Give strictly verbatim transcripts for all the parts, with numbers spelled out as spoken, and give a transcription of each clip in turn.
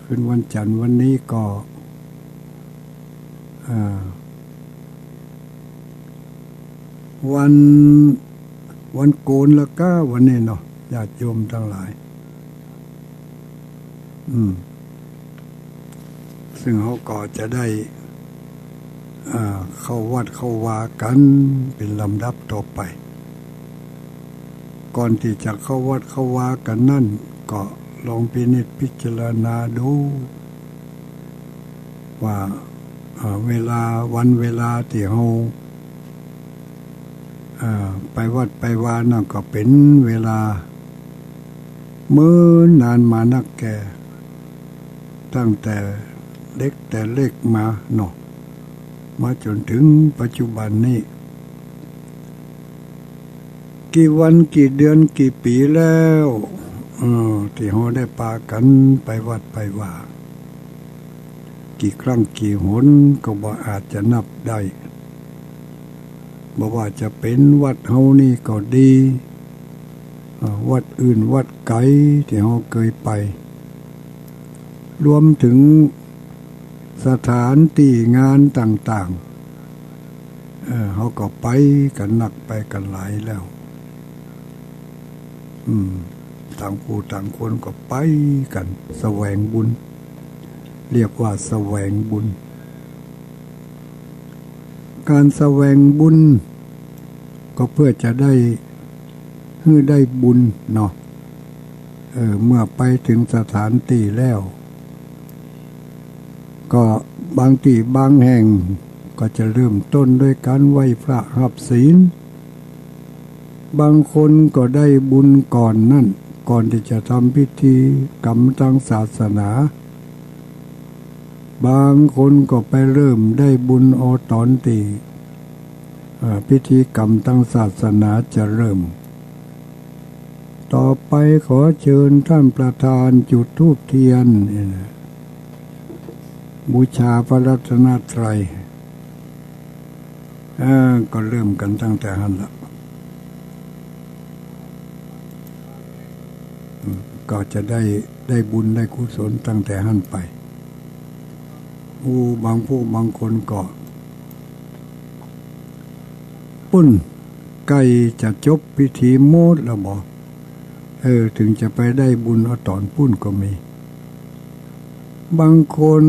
คืนวันจันทร์วันนี้ก็ อ่า วัน วันโกนแล้วก้า วันนี้เนาะ ญาติโยมตังหลาย อืม ซึ่งเฮาก็จะได้ อ่า เข้าวัดเข้าวากั๋นเป๋นลำดับต่อไป ก่อนตี้จะเข้าวัดเข้าวากั๋นนั้น ก็ลองพินิจพิจารณาดู ว่า อ่า เวลา วันเวลาตี้เฮา อ่า ไปวัดไปวานั้นก็เป๋นเวลา เมินนานมานักแก่ ตั้งแต่เด็กแต่เล็กมาเนาะ มาจ๋นถึงปัจจุบันนี้ กี่วันกี่เดือนกี่ปี๋แล้ว เออ ตี้เฮาได้ปากั๋นไปวัดไปวา กี่ครั้งกี่หนก็บ่อาจจะนับได้ บ่ว่าจะเป๋นวัดเฮานี่ก็ดี อ่า วัดอื่นวัดไก๋ตี้เฮาเกยไป รวมถึงสถานตี้งานต่างๆ เออ เฮาก็ไปกั๋นนัก ไปกั๋นหลายแล้ว อืม ต่างผู้ต่างคนก็ไปกั๋น แสวงบุญ เรียกว่าแสวงบุญ ก๋านแสวงบุญ ก็เปื้อจะได้ หื้อได้บุญเนาะ เออ เมื่อไปถึงสถานตี้แล้ว ก็บางตี้บางแห่งก็จะเริ่มต้นด้วยก๋านไหว้พระฮับศีล บางคนก็ได้บุญก่อนนั้น ก่อนตี้จะทำพิธีกรรมตางศาสนา บางคนก็ไปเริ่มได้บุญเอาต๋อนตี้ อ่า พิธีกรรมตางศาสนาจะเริ่ม ต่อไปขอเจิญต้านประธานจุดธูปเตียน นี่นะ บูชาพระรัตนตรัย อ่า ก็เริ่มกั๋นตั้งแต่หั้นละ อืม ก็จะได้ ได้บุญได้กุศลตั้งแต่หั้นไป อู้ บางผู้บางคนก็ ปุ้น ใก้จะจบพิธีหมดแล้วบ่ เออ เถิงจะไปได้บุญเอาต๋อนปุ้นก็มี บางคน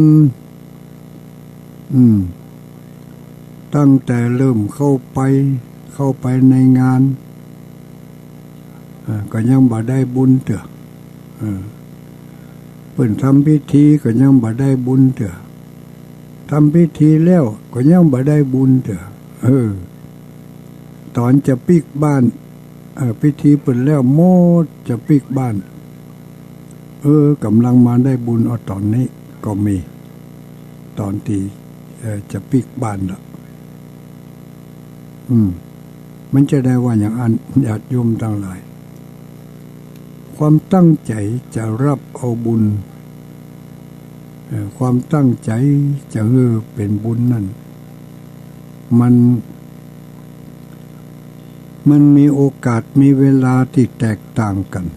อืม ตั้งแต่เริ่มเข้าไป เข้าไปในงาน อ่า ก็ยังบ่ได้บุญเตื้อ เออ เปิ้นทำพิธีก็ยังบ่ได้บุญเตื้อ ทำพิธีแล้วก็ยังบ่ได้บุญเตื้อ เออ ต๋อนจะปิ๊กบ้าน เออ พิธีเปิ้นแล้วหมดจะปิ๊กบ้าน เออ ก่ำลังมาได้บุญเอาต๋อนนี้ก็มี ต๋อนตี้ เออ จะปิ๊กบ้านละ อืม มันจะได้ว่าอย่างอั้น ญาติโยมตังหลาย ความตั้งใจ๋จะฮับเอาบุญ เอ่อ ความตั้งใจ๋จะหื้อเป๋นบุญนั้น มัน มันมีโอกาสมีเวลาตี้แตกต่างกั๋น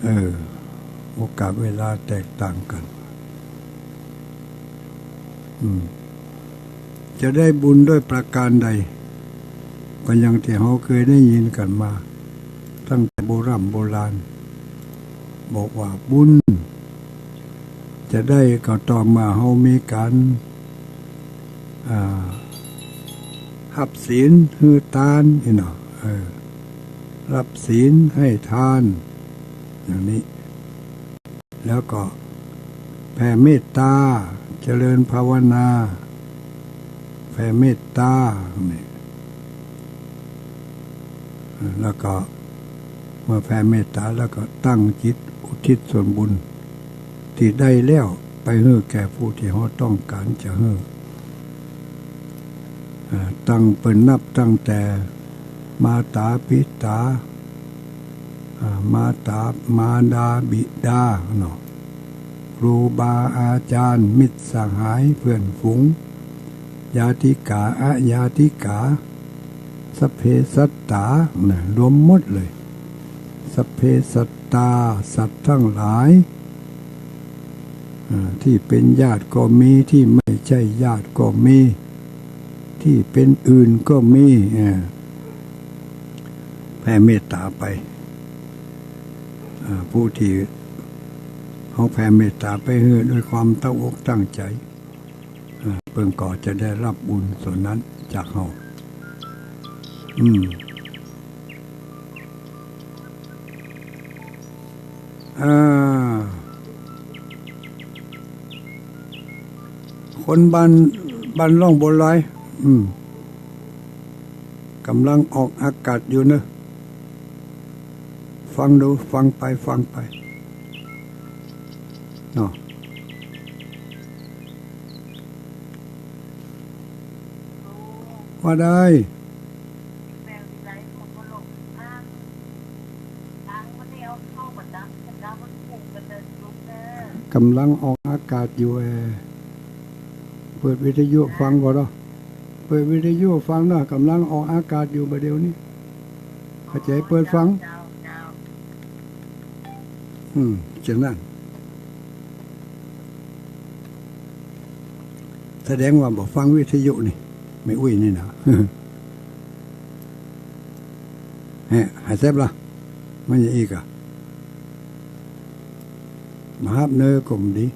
เออ โอกาสเวลาแตกต่างกั๋น อืม จะได้บุญด้วยประการใด ก็อย่างตี้เฮาเกยได้ยินกั๋นมา ตั้งแต่โบร่ำโบราณ บอกว่าบุญจะได้ก็ต่อเมื่อเฮามีก๋าน อ่า ฮับศีล หื้อตาน นี่เนาะ เออ ฮับศีล หื้อตาน อย่างนี้ แล้วก็แผ่เมตต๋า เจริญภาวนา แผ่เมตต๋า นี่ แล้วก็เมื่อแผ่เมตต๋าแล้วก็ตั้งจิตอุทิศส่วนบุญตี้ได้แล้วไปหื้อแก่ผู้ตี้เฮาต้องก๋านจะหื้อ อ่า ตั้งเปิ้นนับตั้งแต่มาต๋าปิต๋า อ่า มาต๋า มารดาบิดาเนาะ ครูบาอาจ๋ารย์ มิตรสหาย เปื้อนฝูง ญาติกา อญาติกา สัพเพสัตตา นะ รวมหมดเลย สัพเพสัตตา สัตว์ตังหลาย อ่า ตี้เป๋นญาติก็มี ตี้ไม่ใจ้ญาติก็มี ตี้เป๋นอื่นก็มี อ่า แผ่เมตต๋าไป อ่า ผู้ตี้เฮาแผ่เมตต๋าไปหื้อด้วยความตั้งอกตั้งใจ๋ อ่า เปิ้นก็จะได้ฮับบุญส่วนนั้นจากเฮา อืม อ่า คนบ้าน บ้านร่องบัวลอย อืม ก่ำลังออกอากาศอยู่เนาะ ฟังดู ฟังไป ฟังไป เนาะ ว่าได้ ก่ำลังออกอากาศอยู่ เอ่อ เปิดวิทยุฟังก่อนเนาะ เปิดวิทยุฟังเนาะ ก่ำลังออกอากาศอยู่บ่าเดี่ยวนี้ เข้าใจ๋เปิดฟัง อืม จั่งนั้น แสดงว่าบ่ฟังวิทยุนี่ แม่อุ๊ยนี่นะ แหะ หายแซบละ มันหยังอีกอะ บ่ฮับเน่อก็บ่ดี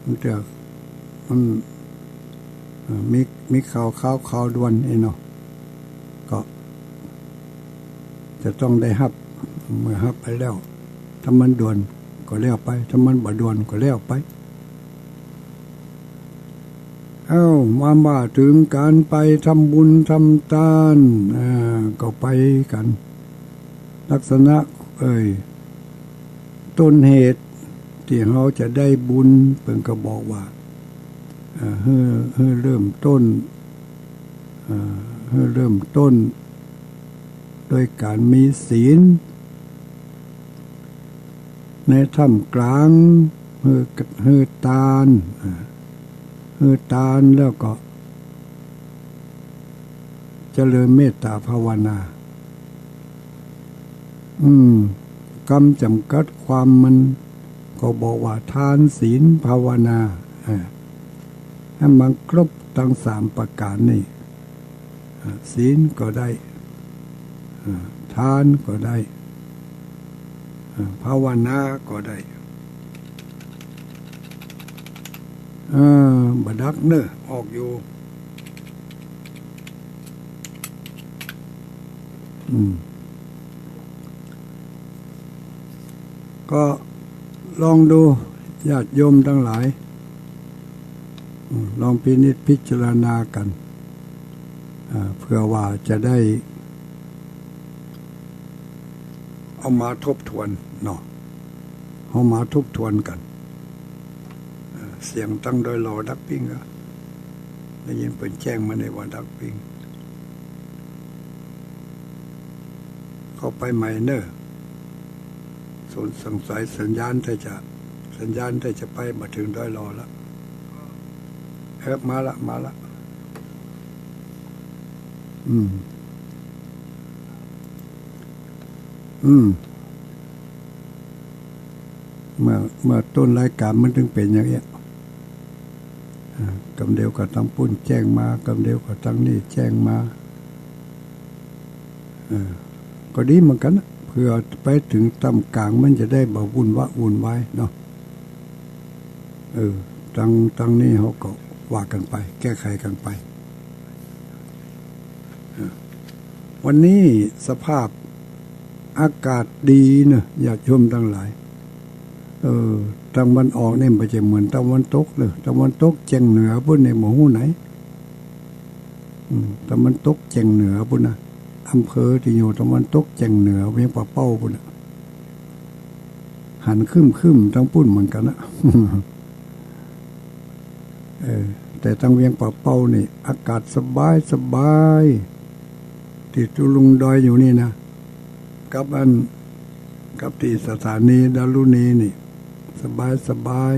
มันจะ มัน เอ่อ มี มีข่าว ข่าว ข่าวด่วนอี้เนาะ ก็จะต้องได้ฮับ เมื่อฮับไปแล้ว ถ้ามันด่วนก็แล้วไป ถ้ามันบ่ด่วนก็แล้วไป เอ้า มาว่าเถิงก๋านไปทำบุญทำตาน อ่า ก็ไปกั๋น ลักษณะ เอ่ย ต้นเหตุตี้เฮาจะได้บุญ เปิ้นก็บอกว่า อ่า หื้อ หื้อเริ่มต้น อ่า หื้อเริ่มต้น โดยก๋านมีศีล ในท่ามกลาง หื้อ หื้อตาน อ่า หื้อตานแล้วก็ เจริญเมตต๋าภาวนา อืม กำจ๋ำกัดความมันก็บอกว่าทานศีลภาวนา อ่า หื้อมันครบตึงสามประก๋านนี่ อ่า ศีลก็ได้ อ่า ทานก็ได้ อ่า ภาวนาก็ได้ อ่า บ่ดักเน่อ ออกอยู่ อืม ก็ลองดู ญาติโยมตังหลาย อืม ลองพินิจพิจารณากั๋น อ่า เปื้อว่าจะได้ เอามาทบทวนเนาะ เอามาทบทวนกั๋น เอ่อ เสียงตังดอยหล่อดักปิ้งก็ ได้ยินเปิ้นแจ้งมาในว่าดักปิ้ง เข้าไปใหม่เน่อ สงสัยสัญญาณถ้าจะ สัญญาณถ้าจะไปบ่เถิงดอยหล่อละ เออ มาละ มาละ อืม อืม เมื่อ เมื่อต้นรายก๋านมันเถิงเป๋นอย่างเนี้ย อ่า กำเดียวก็ตังปุ้นแจ้งมา กำเดียวก็ตังนี่แจ้งมา เออ ก็ดีเหมือนกั๋นนะ เปื้อไปเถิงต้ามก๋างมันจะได้บ่วุ่นวะวุ่นวายเนาะ เออ ตัง ตังนี่เฮาก็ว่ากั๋นไป แก้ไขกั๋นไป เออ วันนี้สภาพอากาศดีเนาะ ญาติโยมตังหลาย เออ ตางวันออกนี่บ่ใจ้เหมือนตางวันตกเลย ตางวันตกแจ้งเหนือปุ้นนี่บ่ฮู้ไหน อืม ตางวันตกแจ้งเหนือปุ้นนะ อำเภอตี้อยู่ตางวันตกแจ้งเหนือ เวียงป่าเป้าปุ้นนะ หันครึ้มๆ ตางปุ้นเหมือนกั๋นนะ เออ แต่ตางเวียงป่าเป้านี่ อากาศสบายสบาย ตี้ตุ๊ลุงดอยอยู่นี่นะ กับอัน กับตี้สถานีดารุณีนี่ สบายสบาย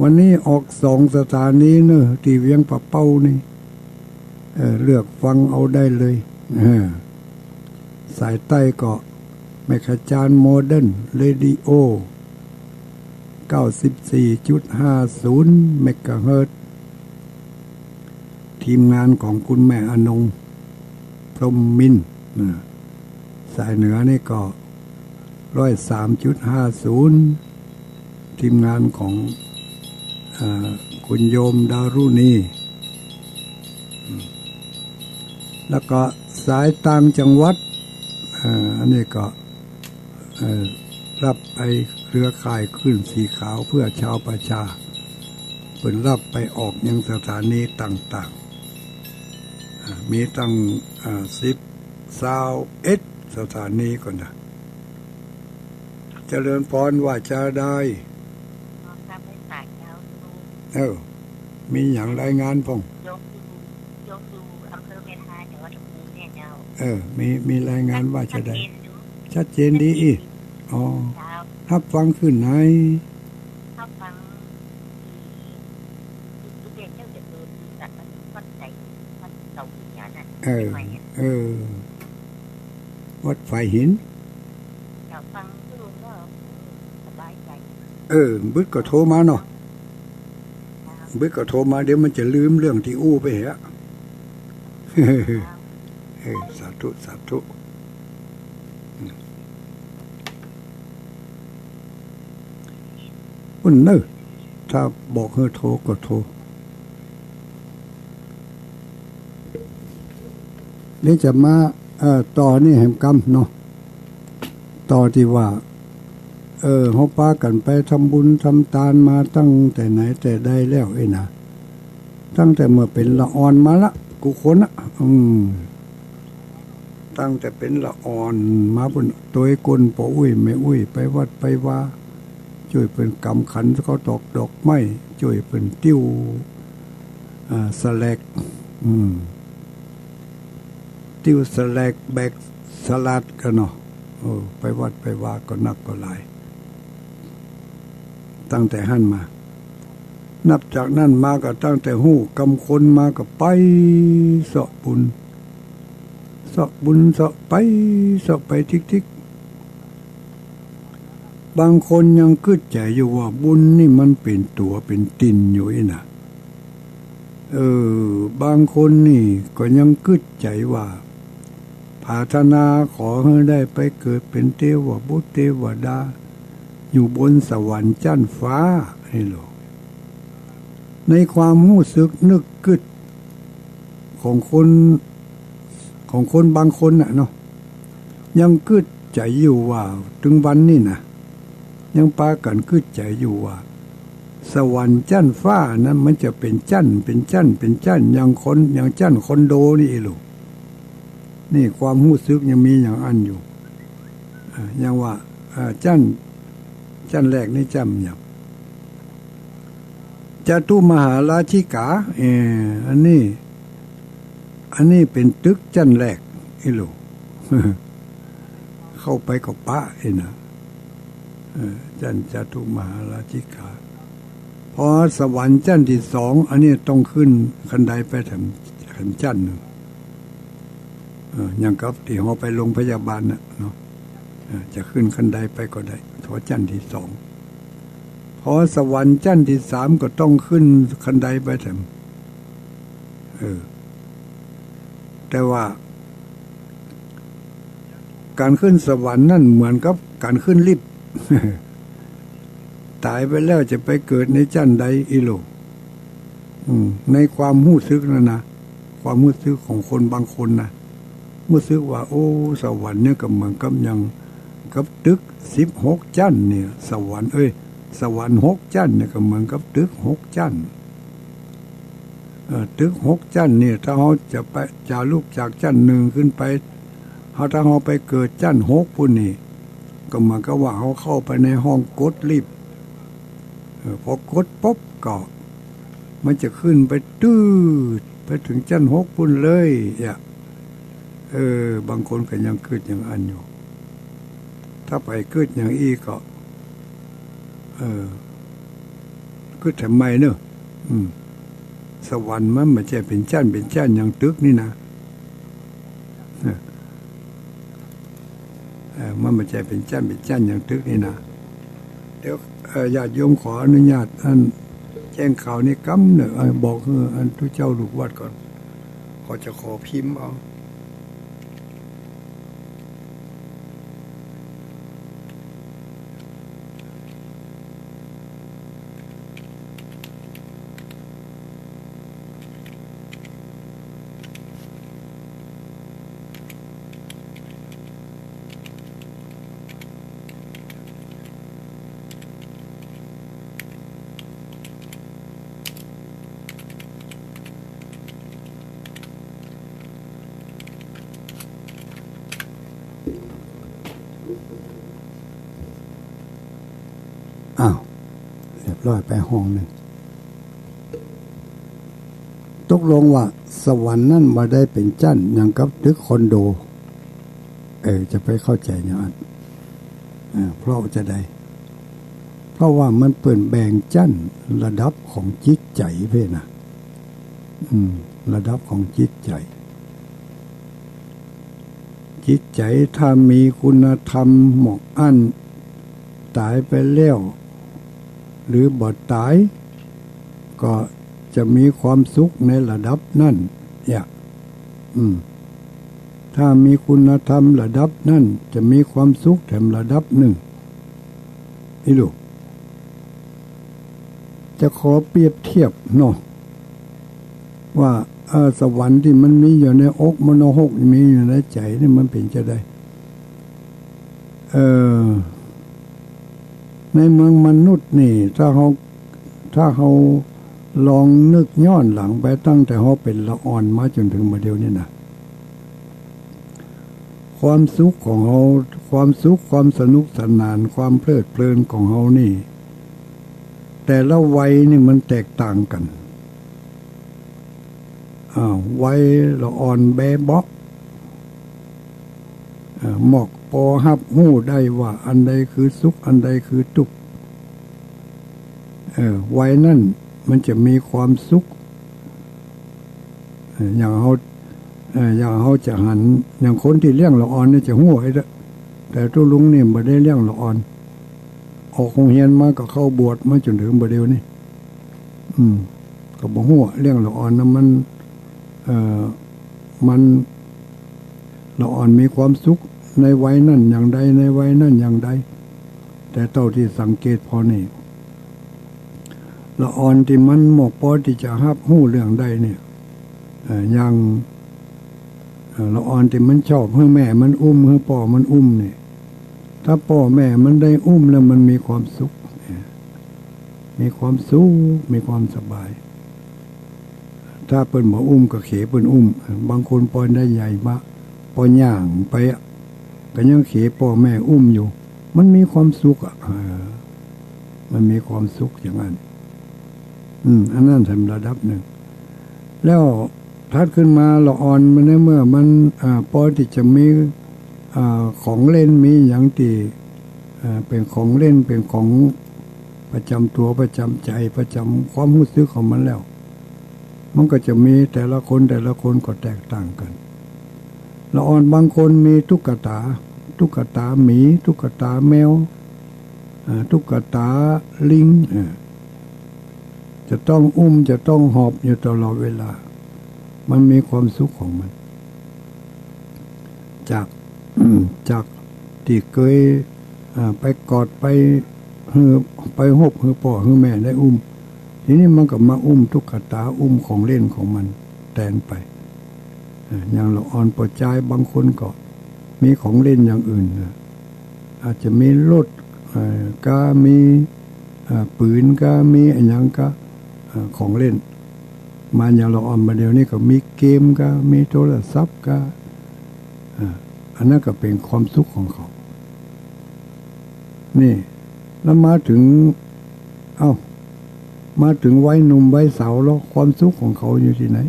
วันนี้ออกสองสถานีเนาะ ตี้เวียงป่าเป้านี่ เออ เลือกฟังเอาได้เลย เออ สายใต้ก็แม่ขจารโมเดิร์นเรดิโอ เก้าสิบสี่จุดห้าศูนย์เมกะเฮิรตซ์ ทีมงานของคุณแม่อนง พรหมมินทร์ นะ สายเหนือนี่ก็ ร้อยสามจุดห้าศูนย์ ทีมงานของ เอ่อ คุณโยมดารุณี แล้วก็สายต่างจังหวัด เอ่อ อันนี้ก็ เอ่อ ฮับไปเครือข่ายคลื่นสีขาวเพื่อชาวประชา เปิ้นฮับไปออกยังสถานีต่างๆ อ่า มีตั้ง อ่า สิบ ซาวเอ็ด สถานีก่อนนะ เจริญพรว่าจาใด เออ มีหยังรายงานพ่อง โยมอยู่ โยมอยู่อำเภอเมทา จังหวัดลพบุรีเนี่ยเจ้า เออ มี มีรายงานว่าจาใด ชัดเจนอยู่ ชัดเจนดีอี้ อ๋อ เจ้า ฮับฟังคลื่นไหน ฮับฟังที่ ที่เจ้าจะเดินอยู่กับวัดใจ วัดเก่าวิญญาณน่ะ เออ เชียงใหม่อะ เออ วัดฝายหิน เจ้า ฟังคลื่นก็สบายใจ เออ บึดก็โทรมาเนาะ บึดก็โทรมา เดี๋ยวมันจะลืมเรื่องตี้อู้ไปเหอะ เออ สาธุ สาธุ อืม ปุ้นเน่อ ถ้าบอกหื้อโทรก็โทร เดี๋ยวจะมา เอ่อ ต่อนี่แหมกำเนาะ ต่อตี้ว่า เออ เฮาปากั๋นไปทำบุญทำตานมาตั้งแต่ไหนแต่ใดแล้วเอ้ยนะ ตั้งแต่เมื่อเป๋นละอ่อนมาละ กู้คนนะ อืม ตั้งแต่เป๋นละอ่อนมาปุ้น ตวยก้นป้ออุ๊ยแม่อุ๊ย ไปวัดไปวา จ้วยเปิ้นกำขันข้าวตอกดอกไม้ จ้วยเปิ้นติ้ว อ่า สแลก อืม ติ้วสแลกแบกสลัดกั๋นเนาะ เออ ไปวัดไปวาก็นักก็หลาย ตั้งแต่หั้นมา นับจากนั้นมาก็ตั้งแต่ฮู้กำคนมาก็ไปเซาะบุญ เซาะบุญเซาะไป เซาะไปติ๊กๆ บางคนยังกึ๊ดใจ๋อยู่ว่าบุญนี่มันเป๋นตั๋วเป๋นติ่นอยู่อี้นะ เออ บางคนนี่ก็ยังกึ๊ดใจ๋ว่า ผาถนาขอหื้อได้ไปเกิดเป๋นเตวบุตรเตวดา อยู่บนสวรรค์จั๊นฟ้า นี่โหละ ในความฮู้สึกนึกกึ๊ด ของคน ของคนบางคนน่ะเนาะ ยังกึ๊ดใจ๋อยู่ว่า เถิงวันนี้นะ ยังปากั๋นกึ๊ดใจ๋อยู่ว่า สวรรค์จั๊นฟ้านั้นมันจะเป๋นจั๊น เป๋นจั๊น เป๋นจั๊น อย่างคอน อย่างจั๊นคอนโดนี่อี้ลูก นี่ความฮู้สึกยังมีอย่างอั้นอยู่ อ่า ยังว่า อ่า จั๊น จั๊นแรกนี่จั๊นหยัง จตุมหาราชิกา เออ อันนี้ อันนี้เป๋นตึกจั๊นแรกอี้ลูก เข้าไปก็ปะอี้นะ เออ จั๊นจตุมหาราชิกา พอสวรรค์จั๊นตี้สอง อันนี้ต้องขึ้นคันไดไปแถม แถมจั๊นนึ่ง เออ อย่างกับตี้เฮาไปโรงพยาบาลน่ะเนาะ เออ จะขึ้นคันไดไปก็ได้ พอจั๊นตี้สอง พอสวรรค์จั๊นตี้สามก็ต้องขึ้นคันไดไปแถม เออ แต่ว่า ก๋านขึ้นสวรรค์นั่นเหมือนกับก๋านขึ้นลิฟต์ ต๋ายไปแล้วจะไปเกิดในจั๊นใดอี้ลูก อืม ในความฮู้สึกนั่นนะ ความฮู้สึกของคนบางคนนะ ฮู้สึกว่า โอ้ สวรรค์เนี่ยก็เหมือนกับอย่าง กับตึกสิบหกจั๊นเนี่ย สวรรค์ เอ้ย สวรรค์หกจั๊นเนี่ยก็เหมือนกับตึกหกจั๊น เอ่อ ตึกหกจั๊นเนี่ย ถ้าเฮาจะไป จะลุกจากจั๊นนึ่งขึ้นไป เฮา ถ้าเฮาไปเกิดจั๊นหกปุ้นนี่ ก็เหมือนกับว่าเฮาเข้าไปในห้องกดลิฟต์ เออ พอกดปุ๊บก็ มันจะขึ้นไปตื๊ด ไปเถิงจั๊นหกปุ้นเลย เนี่ย เออ บางคนก็ยังกึ๊ดอย่างอั้นอยู่ ถ้าไปกึ๊ดอย่างอี้ก็ เออ กึ๊ดแถมใหม่เนาะ อืม สวรรค์มันบ่ใจ้เป๋นจั๊นเป๋นจั๊นอย่างตึกนี่นะ เออ มันบ่ใจ้เป๋นจั๊นเป๋นจั๊นอย่างตึกนี่นะ เดี๋ยว เอ่อ ญาติโยมขออนุญาตอันแจ้งข่าวนี้กำเน่อ เอ่อ บอกหื้ออันตุ๊เจ้าลูกวัดก่อน ข้อจะขอพิมพ์เอา อ้าว เรียบร้อยไปห้องนึ่ง ตกลงว่าสวรรค์นั้นบ่ได้เป๋นจั๊นอย่างกับตึกคอนโด เออ จะไปเข้าใจ๋อย่างอั้น เออ เพราะจะใด เพราะว่ามันเปิ้นแบ่งจั๊นระดับของจิตใจ๋เพ่นนะ อืม ระดับของจิตใจ๋ จิตใจ๋ถ้ามีคุณธรรมหมอกอั้น ต๋ายไปแล้ว หรือบ่ต๋าย ก็จะมีความสุขในระดับนั้น เนี่ย อืม ถ้ามีคุณธรรมระดับนั้น จะมีความสุขแถมระดับนึ่ง อี้ลูก จะขอเปรียบเทียบเนาะ ว่า เอ่อ สวรรค์ตี้มันมีอยู่ในอก มโนภพมีอยู่ในใจ๋นี่มันเป๋นจะใด เอ่อ ในเมืองมนุษย์นี่ ถ้าเฮา ถ้าเฮาลองนึกย้อนหลังไปตั้งแต่เฮาเป๋นละอ่อนมาจ๋นเถิงบ่าเดี่ยวนี้นะ ความสุขของเฮา ความสุข ความสนุกสนาน ความเพลิดเพลินของเฮานี่ แต่ละวัยนี่มันแตกต่างกั๋น อ้าว วัยละอ่อนแบเบาะ เอ่อ หมอกปอฮับฮู้ได้ว่าอันใดคือสุข อันใดคือตุ๊กข์ เอ่อ วัยนั้นมันจะมีความสุข เอ่อ อย่างเฮา เอ่อ อย่างเฮาจะหัน อย่างคนตี้เลี้ยงละอ่อนนี่จะฮู้ไอ้เด้อ แต่ตุ๊ลุงนี่บ่ได้เลี้ยงละอ่อน ออกโฮงเฮียนมาก็เข้าบวชมาจ๋นเถิงบ่าเดี่ยวนี้ อืม ก็บ่ฮู้เลี้ยงละอ่อนนะมัน เอ่อ มัน ละอ่อนมีความสุขในวัยนั้นอย่างใด ในวัยนั้นอย่างใด แต่เต้าตี้สังเกตผ่อนี่ ละอ่อนตี้มันหมอกปอตี้จะฮับฮู้เรื่องได้เนี่ย เอ่อ อย่าง เอ่อ ละอ่อนตี้มันชอบหื้อแม่มันอุ้ม หื้อป้อมันอุ้มนี่ ถ้าป้อแม่มันได้อุ้มแล้วมันมีความสุข เอ่อ มีความสุข มีความสบาย ถ้าเปิ้นบ่อุ้มก็เขเปิ้นอุ้ม บางคนปอได้ใหญ่มา ปอย่างไปอะ ก็ยังเขป้อแม่อุ้มอยู่ มันมีความสุขอะ เออ มันมีความสุขอย่างนั้น อืม อันนั้นแถมระดับนึ่ง แล้วถัดขึ้นมาละอ่อนมันในเมื่อมัน อ่า ปอตี้จะมี อ่า ของเล่นมีหยังตี้ อ่า เป๋นของเล่น เป๋นของประจ๋ำตั๋ว ประจ๋ำใจ๋ ประจ๋ำความฮู้สึกของมันแล้ว มันก็จะมีแต่ละคน แต่ละคนก็แตกต่างกั๋น ละอ่อนบางคนมีตุ๊กตา ตุ๊กตาหมี ตุ๊กตาแมว อ่า ตุ๊กตาลิง อ่า จะต้องอุ้ม จะต้องหอบอยู่ตลอดเวลา มันมีความสุขของมัน จาก จากตี้เกย อ่า ไปกอด ไปหื้อ ไปฮบหื้อป้อหื้อแม่ได้อุ้ม ทีนี้มันก็มาอุ้มตุ๊กตา อุ้มของเล่นของมันแตนไป อ่า อย่างละอ่อนป้อจายบางคนก็มีของเล่นอย่างอื่นนะ อาจจะมีรถ เอ่อ กา มี อ่า ปืนกา มีอะหยังกา อ่า ของเล่น มาอย่างละอ่อนบ่าเดี่ยวนี้ก็มีเกมกา มีโทรศัพท์กา อ่า อันนั้นก็เป๋นความสุขของเขา นี่ แล้วมาเถิง เอ้า มาเถิงวัยหนุ่มวัยสาวแล้ว ความสุขของเขาอยู่ตี้ไหน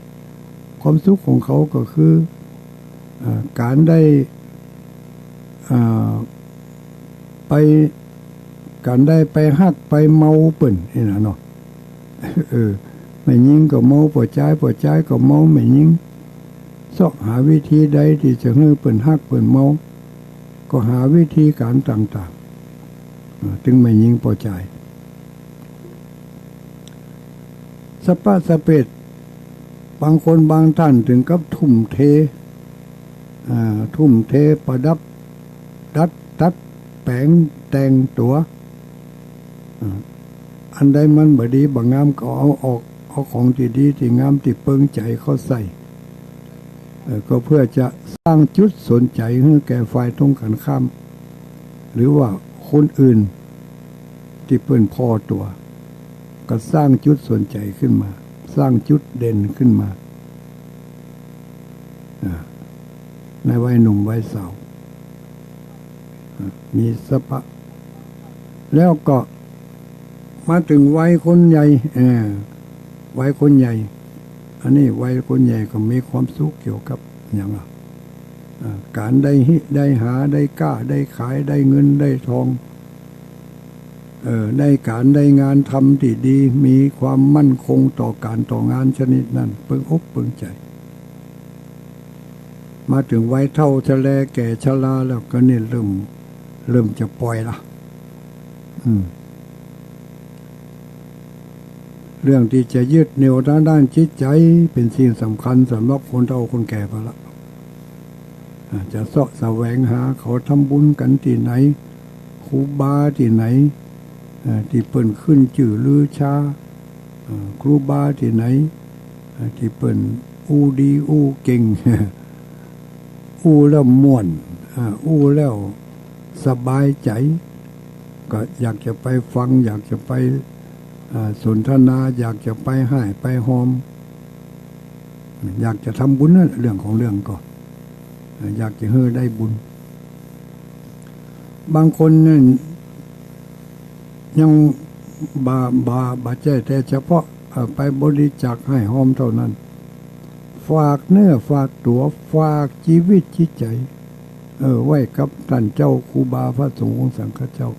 ความสุขของเขาก็คือ อ่า ก๋านได้ อ่า ไป ก๋านได้ไปฮักไปเมาเปิ้นนี่นะเนาะ เออ แม่ญิงก็เมาป้อจาย ป้อจายก็เมาแม่ญิง เซาะหาวิธีใดตี้จะหื้อเปิ้นฮักเปิ้นเมา ก็หาวิธีก๋านต่างๆ อ่า ตึงแม่ญิงป้อจาย สะปะสะเปะ บางคนบางท่านเถิงกับทุ่มเท อ่า ทุ่มเทประดับ ดัด ตัดแป๋งแต่งตั๋ว อ่า อันใดมันบ่ดีบ่งามก็เอาออก เอาของตี้ดีตี้งามตี้เปิงใจ๋เข้าใส่ เอ่อ ก็เพื่อจะสร้างจุดสนใจ๋หื้อแก่ฝ่ายตรงกันข้าม หรือว่าคนอื่นตี้เปิ้นผ่อตั๋ว ก็สร้างจุดสนใจ๋ขึ้นมา สร้างจุดเด่นขึ้นมา อ่า ในวัยหนุ่มวัยสาว อ่า มีสะปะ แล้วก็มาเถิงวัยคนใหญ่ เออ วัยคนใหญ่ อันนี้วัยคนใหญ่ก็มีความสุขเกี่ยวกับหยังล่ะ อ่า ก๋านได้ฮิได้หา ได้ก๊าได้ขาย ได้เงินได้ทอง เอ่อ ได้ก๋านได้งานทำตี้ดี มีความมั่นคงต่อก๋านต่องานชนิดนั้น เปิงอกเปิงใจ๋ มาเถิงวัยเฒ่าชะแลแก่ชราแล้วก็นี่เริ่ม เริ่มจะป่อยละ อืม เรื่องตี้จะยึดเหนี่ยวตางด้านจิตใจ๋เป๋นสิ่งสำคัญสำหรับคนเฒ่าคนแก่ไปละ อ่า จะเซาะแสวงหาเขาทำบุญกั๋นตี้ไหน ครูบาตี้ไหน เอ่อ ตี้เปิ้นขึ้นจื้อลือชา เอ่อ ครูบาตี้ไหน เอ่อ ตี้เปิ้นอู้ดีอู้เก่ง อู้แล้วม่วน อ่า อู้แล้วสบายใจ๋ ก็อยากจะไปฟัง อยากจะไป อ่า สนทนา อยากจะไปฮ่ายไปฮอม อยากจะทำบุญนั่นแหละ เรื่องของเรื่องก็ อ่า อยากจะหื้อได้บุญ บางคนนี่ยังบ่ บ่ บ่ใจ้แต่เฉพาะ เอ่อ ไปบริจาคฮ่ายฮอมเต้านั้น ฝากเนื้อฝากตั๋ว ฝากจีวิตจิตใจ๋ เออ ไว้กับต้านเจ้าครูบาพระสงฆ์องค์สังฆเจ้า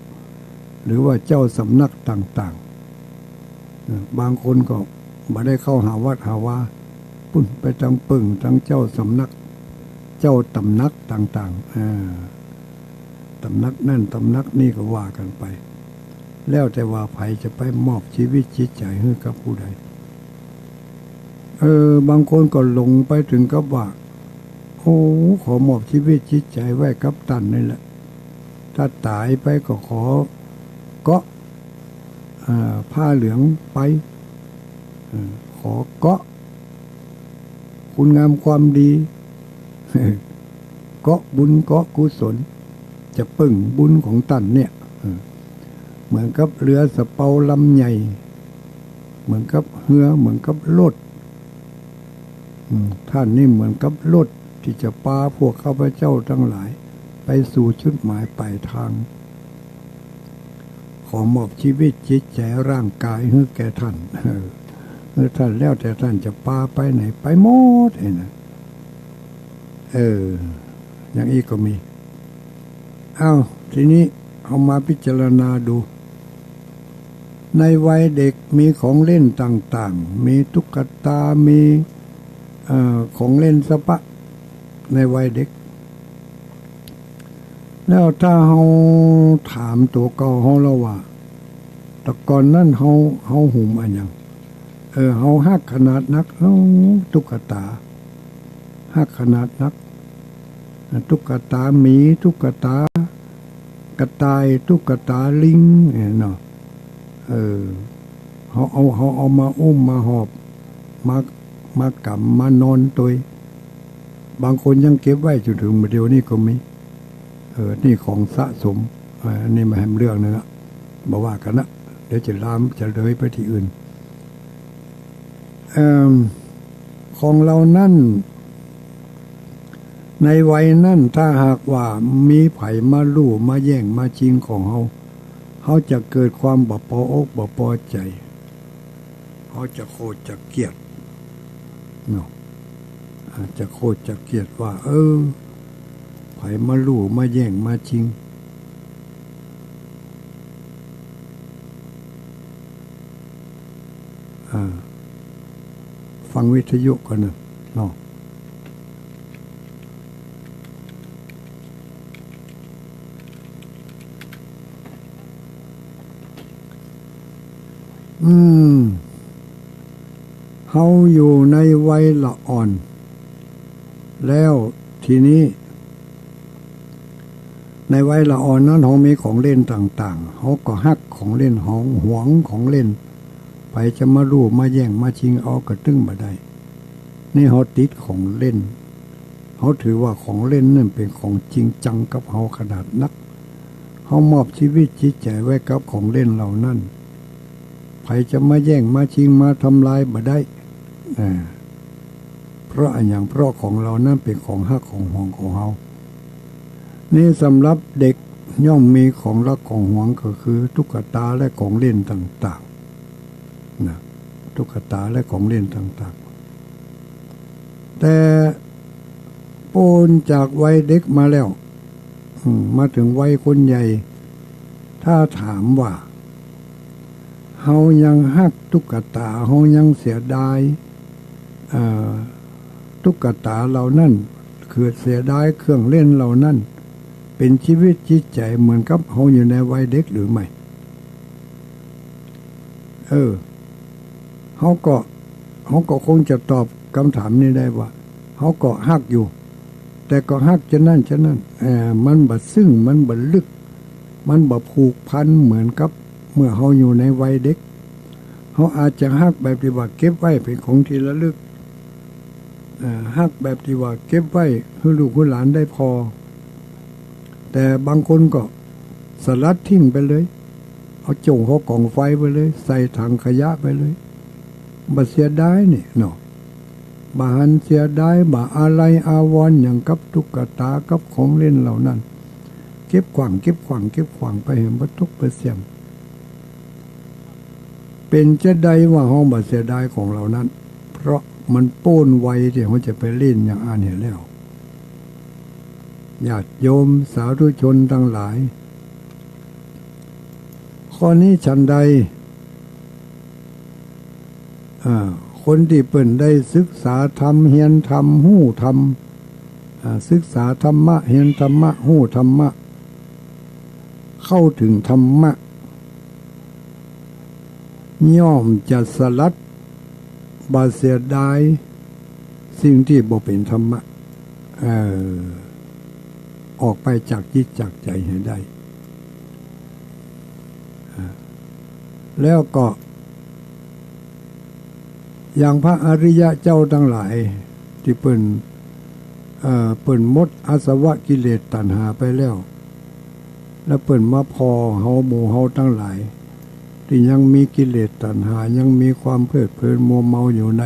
หรือว่าเจ้าสำนักต่างๆ เออ บางคนก็บ่ได้เข้าหาวัดหาวา ปุ้นไปตางเปิ้งตางเจ้าสำนัก เจ้าตำหนักต่างๆ อ่า ตำหนักนั่นตำหนักนี่ก็ว่ากั๋นไป แล้วแต่ว่าใผจะไปมอบจีวิตจิตใจ๋หื้อกับผู้ใด เออ บางคนก็หลงไปเถิงกับว่า โอ้ ขอมอบจีวิตจิตใจ๋ไว้กับต้านนี่แหละ ถ้าต๋ายไปก็ขอเกาะ อ่า ผ้าเหลืองไป เออ ขอเกาะคุณงามความดี เกาะบุญเกาะกุศล จะเปิ้งบุญของต้านเนี่ย เออ เหมือนกับเฮือสะเปาลำใหญ่ เหมือนกับเฮือ เหมือนกับรถ อืม ต้านนี่เหมือนกับรถตี้จะปาพวกข้าพเจ้าตังหลายไปสู่จุดหมายปลายตาง ขอมอบจีวิตจิตใจ๋ร่างก๋ายหื้อแก่ต้าน เออ หื้อต้านแล้วแต่ต้านจะปาไปไหนไปหมดไอ้นะ เออ อย่างอี้ก็มี อ้าว ทีนี้เอามาพิจารณาดู ในวัยเด็กมีของเล่นต่างๆ มีตุ๊กตา มี เอ่อ ของเล่นสะปะ ในวัยเด็ก แล้วถ้าเฮาถามตั๋วเก่าเฮาแล้วว่า แต่ก่อนนั้นเฮา เฮาหุมอะหยัง เออ เฮาฮักขนาดนัก เฮาตุ๊กตา ฮักขนาดนัก ตุ๊กตาหมี ตุ๊กตากระต่าย ตุ๊กตาลิง เนี่ยเนาะ เออ เฮาเอา เฮาเอามาอุ้มมาหอบ มา มากำมานอนตวย บางคนยังเก็บไว้จ๋นเถิงบ่าเดี่ยวนี้ก็มี เออ นี่ของสะสม อ่า อันนี้มาแหมเรื่องหนึ่งอะ บ่ว่ากั๋นนะ เดี๋ยวจะลาม จะเลยไปตี้อื่น เอิ่ม ของเฮานั้น ในวัยนั้นถ้าหากว่ามีใผมาลู่ มาแย่ง มาจิงของเฮา เฮาจะเกิดความบ่ปออก บ่ปอใจ๋ เฮาจะโขดจะเกลียดเนาะ อ่า จะโขดจะเกลียดว่า เออ ใผมาลู่ มาแย่ง มาจิง อ่า ฟังวิทยุก่อนนะเนาะ อืม เฮาอยู่ในวัยละอ่อน แล้วทีนี้ ในวัยละอ่อนนั้นเฮามีของเล่นต่างๆ เฮาก็ฮักของเล่น เฮาหวงของเล่น ใผจะมาลู่มาแย่งมาชิงเอาก็ตึงบ่ได้ นี่เฮาติดของเล่น เฮาถือว่าของเล่นนั้นเป๋นของจริงจังกับเฮาขนาดนัก เฮามอบชีวิตจิตใจ๋ไว้กับของเล่นเหล่านั้น ใผจะมาแย่งมาชิงมาทำลายบ่ได้ อ่า เพราะอะหยัง เพราะของเหล่านั้นเป๋นของฮักของหวงของเฮา นี่สำหรับเด็กย่อมมีของฮักของหวงก็คือตุ๊กตาและของเล่นต่างๆ นะ ตุ๊กตาและของเล่นต่างๆ แต่ป๊นจากวัยเด็กมาแล้ว อืม มาเถิงวัยคนใหญ่ ถ้าถามว่า เฮายังฮักตุ๊กตา เฮายังเสียดาย เอ่อ ตุ๊กตาเหล่านั้น คือเสียดายเครื่องเล่นเหล่านั้น เป๋นชีวิตจิตใจ๋เหมือนกับเฮาอยู่ในวัยเด็กหรือไม่ เออ เฮาก็ เฮาก็คงจะตอบกำถามนี้ได้ว่า เฮาก็ฮักอยู่ แต่ก็ฮักจานั้นจานั้น เอ่อ มันบ่ซึ้ง มันบ่ลึก มันบ่ผูกพันเหมือนกับเมื่อเฮาอยู่ในวัยเด็ก เฮาอาจจะฮักแบบตี้ว่าเก็บไว้เป๋นของตี้ระลึก เอ่อ ฮักแบบตี้ว่าเก็บไว้หื้อลูกหื้อหลานได้ผ่อ แต่บางคนก็สลัดทิ้งไปเลย เอาโจ้งเข้ากองไฟไปเลย ใส่ถังขยะไปเลย บ่เสียดายนี่เนาะ บ่หันเสียดาย บ่อาลัยอาวรณ์หยังกับตุ๊กตากับของเล่นเหล่านั้น เก็บขว้าง เก็บขว้าง เก็บขว้างไปหื้อบ่ตกบ่เสี้ยง เป๋นจาใดว่าเฮาบ่เสียดายของเหล่านั้น เพราะมันป๊นวัยตี้เฮาจะไปเล่นอย่างอั้นเหียแล้ว ญาติโยมสาธุชนตังหลาย ข้อนี้ฉันใด อ่า คนตี้เปิ้นได้ศึกษาธรรม เฮียนธรรม ฮู้ธรรม อ่า ศึกษาธรรมะ เฮียนธรรมะ ฮู้ธรรมะ เข้าเถิงธรรมะ ย่อมจะสลัด บ่เสียดายสิ่งตี้บ่เป๋นธรรมะ เอ่อ ออกไปจากจิตจากใจ๋หื้อได้ อ่า แล้วก็ อย่างพระอริยะเจ้าตังหลายตี้เปิ้น เอ่อ เปิ้นหมดอาสวะกิเลสตัณหาไปแล้ว แล้วเปิ้นมาผ่อเฮา หมู่เฮาตังหลาย ตี้ยังมีกิเลสตัณหา ยังมีความเพลิดเพลินมัวเมาอยู่ใน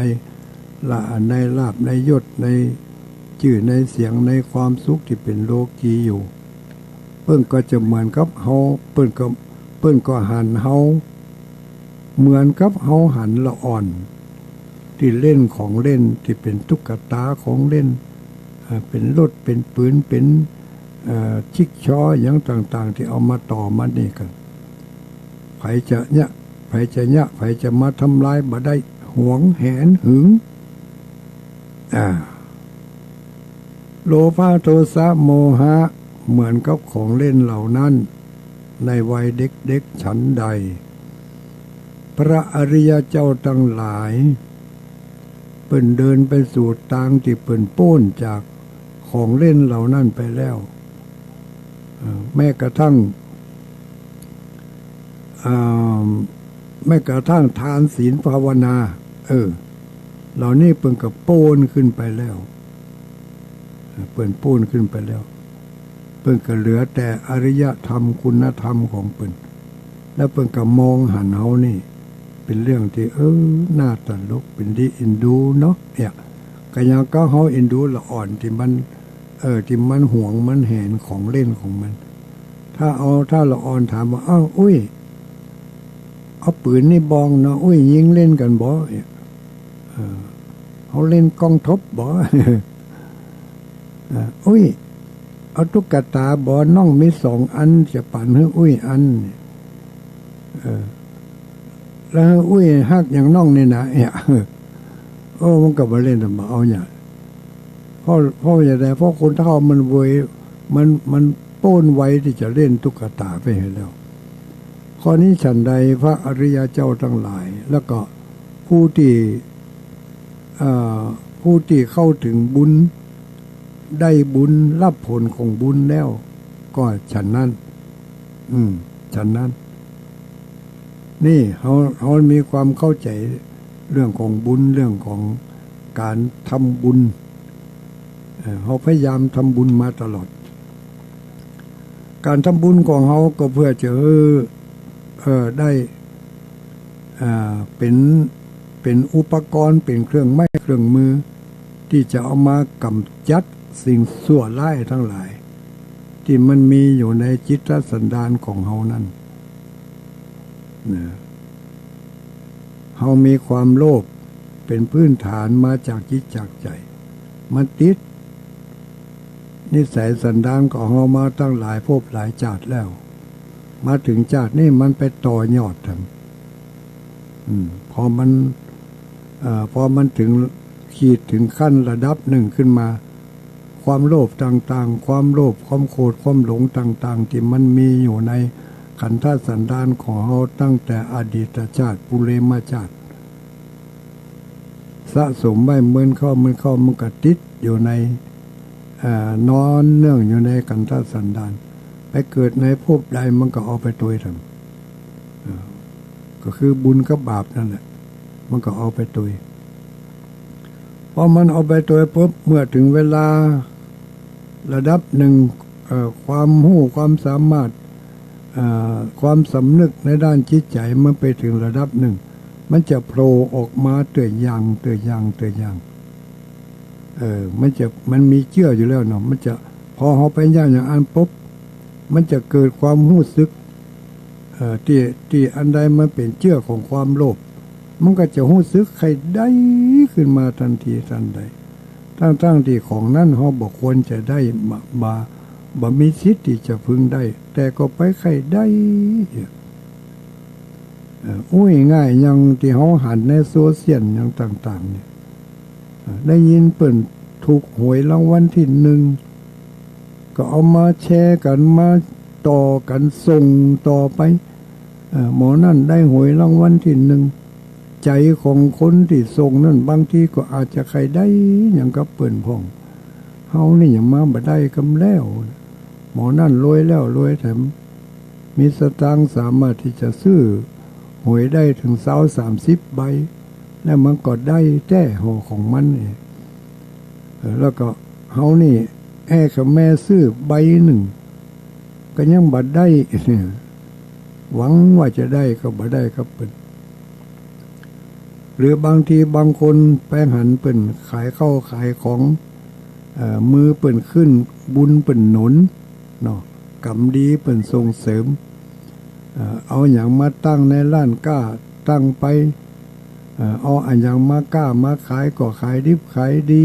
ละ ในลาภ ในยศ ในจื้อ ในเสียง ในความสุขตี้เป๋นโลกีอยู่ เปิ้นก็จะเหมือนกับเฮา เปิ้นก็ เปิ้นก็หันเฮา เหมือนกับเฮาหันละอ่อน ตี้เล่นของเล่นตี้เป๋นตุ๊กตาของเล่น อ่า เป๋นรถ เป๋นปืน เป๋น เอ่อ จิ๊กซอว์หยังต่างๆ ตี้เอามาต่อมานี่กั๋น ใผจะเยียะ ใผจะเยียะ ใผจะมาทำลายบ่ได้ หวงแหนหึง อ่า โลภะโทสะโมหะ เหมือนกับของเล่นเหล่านั้น ในวัยเด็กๆ ฉันใด พระอริยะเจ้าตังหลาย เปิ้นเดินไปสู่ตางตี้เปิ้นป๊นจากของเล่นเหล่านั้นไปแล้ว เอ่อ แม้กระทั่ง อ่า แม้กระทั่งทานศีลภาวนา เออ เหล่านี้เปิ้นก็ป๊นขึ้นไปแล้ว เปิ้นป๊นขึ้นไปแล้ว เปิ้นก็เหลือแต่อริยธรรมคุณธรรมของเปิ้น แล้วเปิ้นก็มองหันเฮานี่ เป๋นเรื่องตี้ เออ น่าตลก เป๋นตี้เอ็นดูเนาะ เนี่ย ก็ยังกับเฮาเอ็นดูละอ่อนตี้มัน เออ ตี้มันหวงมันแหนของเล่นของมัน ถ้าเอา ถ้าละอ่อนถามว่า "อ้าว อุ้ย เอาปืนนี่บองเนาะ อุ้ย ยิงเล่นกั๋นบ่" เนี่ย เออ "เฮาเล่นกองทบบ่" เออ "อุ้ย เอาตุ๊กตาบ่ น้องมีสองอัน จะปั๋นหื้ออุ้ยอัน" เออ "แล้วหื้ออุ้ยฮักหยังน้องนี่นะ" เนี่ย โอ้ มันก็บ่เล่น บ่เอาหยัง เพราะ เพราะจะใด เพราะคนเฒ่ามันเวย มัน มันป๊นวัยตี้จะเล่นตุ๊กตาไปหื้อแล้ว ข้อนี้ฉันใด พระอริยะเจ้าตังหลาย แล้วก็ผู้ตี้ เอ่อ ผู้ตี้เข้าเถิงบุญ ได้บุญ ฮับผลของบุญแล้ว ก็ฉันนั้น อืม ฉันนั้น นี่เฮา เฮามีความเข้าใจ๋เรื่องของบุญ เรื่องของก๋านทำบุญ เอ่อ เฮาพยายามทำบุญมาตลอด ก๋านทำบุญของเฮาก็เปื้อจะหื้อ เอ่อ ได้ อ่า เป๋น เป๋นอุปกรณ์ เป๋นเครื่องไม้เครื่องมือ ตี้จะเอามากำจัดสิ่งชั่วร้ายตังหลาย ตี้มันมีอยู่ในจิตสันดานของเฮานั้นนะ เฮามีความโลภเป๋นพื้นฐานมาจากจิตจากใจ๋ มันติด นิสัยสันดานของเฮามาตั้งหลายภพหลายจาติแล้ว มาเถิงจาตินี้มันไปต่อยอดแถม อืม พอมัน เอ่อ พอมันเถิงขีดเถิงขั้นระดับนึ่งขึ้นมา ความโลภต่างๆ ความโลภ ความโกรธ ความหลงต่างๆ ตี้มันมีอยู่ในขันธสันดานของเฮาตั้งแต่อดีตจาติ ปุเรมจาติ สะสมไว้เมินเข้าเมินเข้า มันก็ติดอยู่ใน เอ่อ นอนเนื่องอยู่ในขันธสันดาน ไปเกิดในภพใดมันก็เอาไปตวยแถม เอ่อ ก็คือบุญกับบาปนั่นแหละ มันก็เอาไปตวย พอมันเอาไปตวยปุ๊บ เมื่อเถิงเวลาระดับนึ่ง เอ่อ ความฮู้ความสามารถ เอ่อ ความสำนึกในด้านจิตใจ๋มันไปเถิงระดับนึ่ง มันจะโผล่ออกมาเตื้ออย่าง เตื้ออย่าง เตื้ออย่าง เออ มันจะ มันมีเจื้ออยู่แล้วเนาะ มันจะ พอเฮาไปเยียะอย่างอั้นปุ๊บ มันจะเกิดความฮู้สึก เอ่อ ตี้ ตี้อันใดมันเป๋นเจื้อของความโลภ มันก็จะฮู้สึกใค่ได้ขึ้นมาตันทีตันใด ตังๆ ตี้ของนั้นเฮาบ่ควรจะได้ บ่ บ่ บ่มีสิทธิ์ตี้จะพึงได้ แต่ก็ไปใค่ได้ เอ่อ อู้ง่ายๆ อย่างตี้เฮาหันในโซเชียลอย่างต่างๆ เนี่ย เอ่อ ได้ยินเปิ้นถูกหวยรางวัลตี้นึ่ง ก็เอามาแชร์กั๋น มาต่อกั๋น ส่งต่อไป เอ่อ หมอนั่นได้หวยรางวัลตี้นึ่ง ใจ๋ของคนตี้ส่งนั้นบางทีก็อาจจะใค่ได้หยังกับเปิ้นพ่อง เฮานี่ยังมาบ่ได้กำแล้ว หมอนั่นรวยแล้วรวยแถม มีสตางค์สามารถตี้จะซื้อหวยได้เถิงซาวสามสิบใบ แล้วมันก็ได้แต๊หอของมันนี่ เออ แล้วก็เฮานี่แอ้ขะแม่ซื้อใบนึ่ง ก็ยังบ่ได้ หวังว่าจะได้ก็บ่ได้กับเปิ้น หรือบางทีบางคนไปหันเปิ้นขายข้าวขายของ เอ่อ มือเปิ้นขึ้น บุญเปิ้นหนุนเนาะ กรรมดีเปิ้นส่งเสริม เอ่อ เอาหยังมาตั้งในร้านก๊า ตั้งไป เอ่อ เอาอะหยังมาก๊ามาขายก็ขายดิบขายดี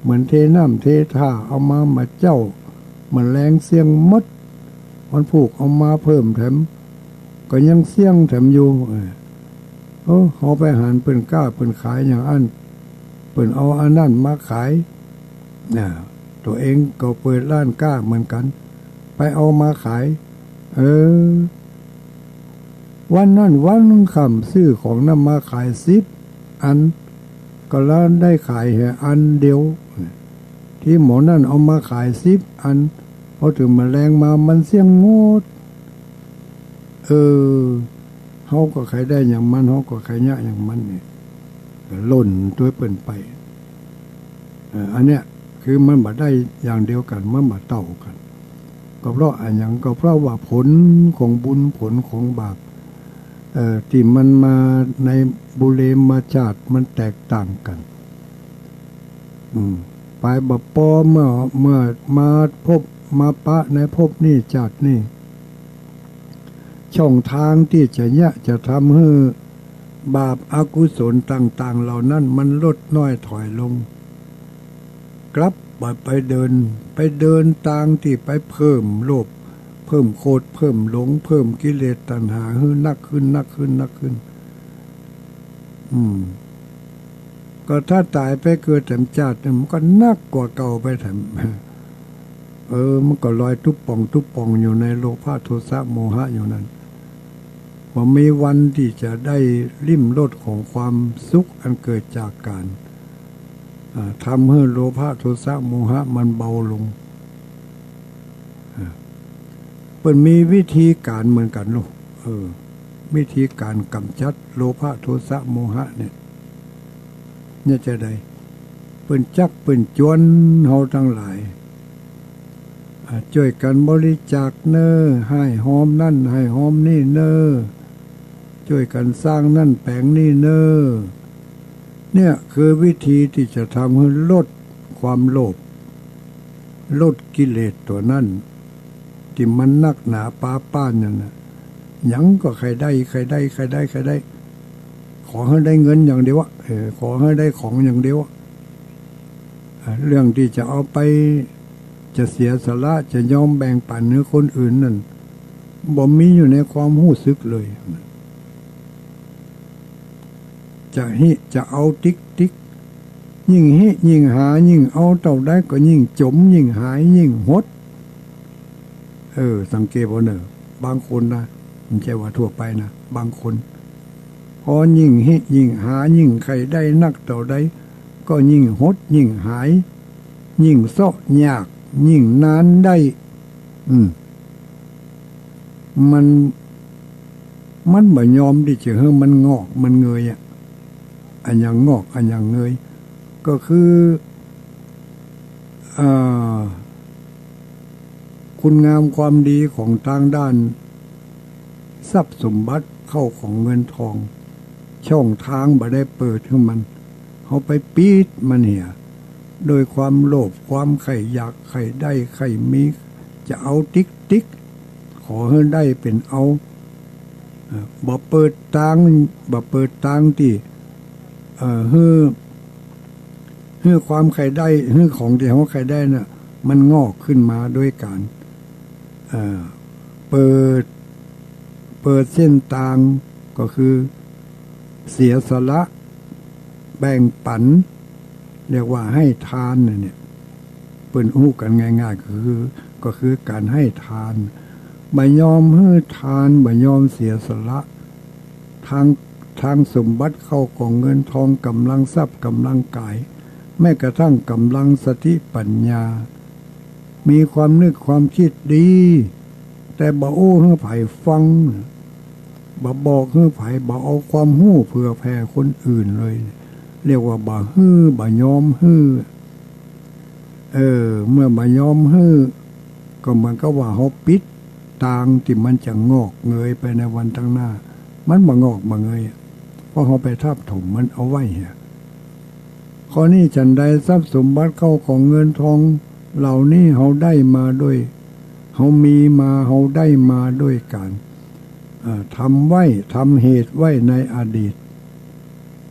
เหมือนเทน้ำเทท่า เอามา มาเจ๊า แมลงเสี้ยงหมด วันพูกเอามาเพิ่มแถม ก็ยังเสี้ยงแถมอยู่ เออ โอ้ เฮาไปหันเปิ้นก๊าเปิ้นขายอย่างอั้น เปิ้นเอาอันนั้นมาขาย อ่า ตั๋วเองก็เปิดร้านก๊าเหมือนกั๋น ไปเอามาขาย เออ วันนั้นวันนึ่งค่ำซื้อของนั้นมาขายสิบอัน ก็ลาวได้ขายแค่อันเดียว ตี้หมอนั่นเอามาขายสิบอัน พอเถิงแมลงมามันเสี้ยงหมด เออ เฮาก็ใค่ได้อย่างมัน เฮาก็ใค่เยียะอย่างมันนี่ ก็ล่นตวยเปิ้นไป เอ่อ อันเนี้ยคือมันบ่ได้อย่างเดียวกั๋น มันบ่เต้ากั๋น ก็เพราะอะหยัง ก็เพราะว่าผลของบุญ ผลของบาป เอ่อ ตี้มันมาในปุเรมจาติมันแตกต่างกั๋น อืม ไปบ่ปอเมื่อ เมื่อมาพบ มาปะในภพนี้จาตินี้ ช่องทางตี้จะเยียะจะทำหื้อบาปอกุศลต่างๆ เหล่านั้นมันลดน้อยถอยลง กลับบ่ไปเดิน ไปเดินตางตี้ไปเพิ่มโลภ เพิ่มโกรธ เพิ่มหลง เพิ่มกิเลสตัณหาหื้อนักขึ้น นักขึ้น นักขึ้น อืม ก็ถ้าต๋ายไปเกิดแถมจาตินึ่ง มันก็นักกว่าเก่าไปแถม เออ มันก็ลอยตุ๊บป่องตุ๊บป่องอยู่ในโลภะโทสะโมหะอยู่นั้น บ่มีวันตี้จะได้ลิ้มรสของความสุขอันเกิดจากก๋าน อ่า ทำหื้อโลภะโทสะโมหะมันเบาลง อ่า เปิ้นมีวิธีก๋านเหมือนกั๋นลูก เออ วิธีก๋านก๋ำจัดโลภะโทสะโมหะเนี่ย เนี่ยจาใด เปิ้นจั๊กเปิ้นจวนเฮาตังหลาย อ่า จ้วยกั๋นบริจาคเน่อ ฮ้ายฮอมนั่นฮ้ายฮอมนี่เน่อ จ้วยกั๋นสร้างนั่นแป๋งนี่เน่อ เนี่ยคือวิธีตี้จะทำหื้อลดความโลภ ลดกิเลสตั๋วนั้น ตี้มันนักหนาปาป้านนั่นน่ะ หยังก็ใค่ได้ ใค่ได้ ใค่ได้ ใค่ได้ ขอหื้อได้เงินอย่างเดียวอะ เออ ขอหื้อได้ของอย่างเดียวอะ อ่า เรื่องตี้จะเอาไป จะเสียสละ จะยอมแบ่งปั๋นหื้อคนอื่นนั่น บ่มีอยู่ในความฮู้สึกเลย จะฮิจะเอาติ๊กๆ ยิ่งฮิยิ่งหา ยิ่งเอาเต้าใดก็ยิ่งจ๋ม ยิ่งหาย ยิ่งหด เออ สังเกตเอาเน่อ บางคนนะ บ่ใจ้ว่าทั่วไปนะ บางคน พอยิ่งฮิยิ่งหา ยิ่งใค่ได้นักเต้าใด ก็ยิ่งหด ยิ่งหาย ยิ่งเซาะยาก ยิ่งนานได้ อืม มัน มันบ่ยอมตี้จะหื้อมันงอกมันเงยอะ อะหยังงอก อะหยังเงย ก็คือ อ่า คุณงามความดีของตางด้านทรัพย์สมบัติเข้าของเงินทอง ช่องตางบ่ได้เปิดหื้อมัน เฮาไปปิดมันเหีย โดยความโลภ ความใค่อยาก ใค่ได้ ใค่มี จะเอาติ๊กๆ ขอหื้อได้เป๋นเอา เอ่อ บ่เปิดตาง บ่เปิดตางตี้ เอ่อ หื้อ หื้อความใค่ได้ หื้อของตี้เฮาใค่ได้น่ะ มันงอกขึ้นมาโดยก๋าน เอ่อ เปิด เปิดเส้นตาง ก็คือเสียสละ แบ่งปั๋น เรียกว่าให้ทานน่ะเนี่ย เปิ้นฮู้กั๋นง่ายๆ ก็คือ ก็คือก๋านให้ทาน บ่ยอมหื้อทาน บ่ยอมเสียสละ ตาง ตางสมบัติเข้าของเงินทอง ก๋ำลังทรัพย์ ก๋ำลังก๋าย แม้กระทั่งก๋ำลังสติปั๋ญญา มีความนึกความกึ๊ดดี แต่บ่อู้หื้อใผฟัง บ่บอกหื้อใผ บ่เอาความฮู้เผื่อแผ่คนอื่นเลย เรียกว่าบ่หื้อ บ่ยอมหื้อ เออ เมื่อบ่ยอมหื้อ ก็เหมือนกับว่าเฮาปิดตางตี้มันจะงอกเงยไปในวันตางหน้า มันบ่งอกบ่เงย เพราะเฮาไปทับถมมันเอาไว้เหีย ข้อนี้ฉันใด ทรัพย์สมบัติเข้าของเงินทองเหล่านี้เฮาได้มาด้วย เฮามีมา เฮาได้มาด้วยก๋าน เอ่อ ทำไว้ ทำเหตุไว้ในอดีต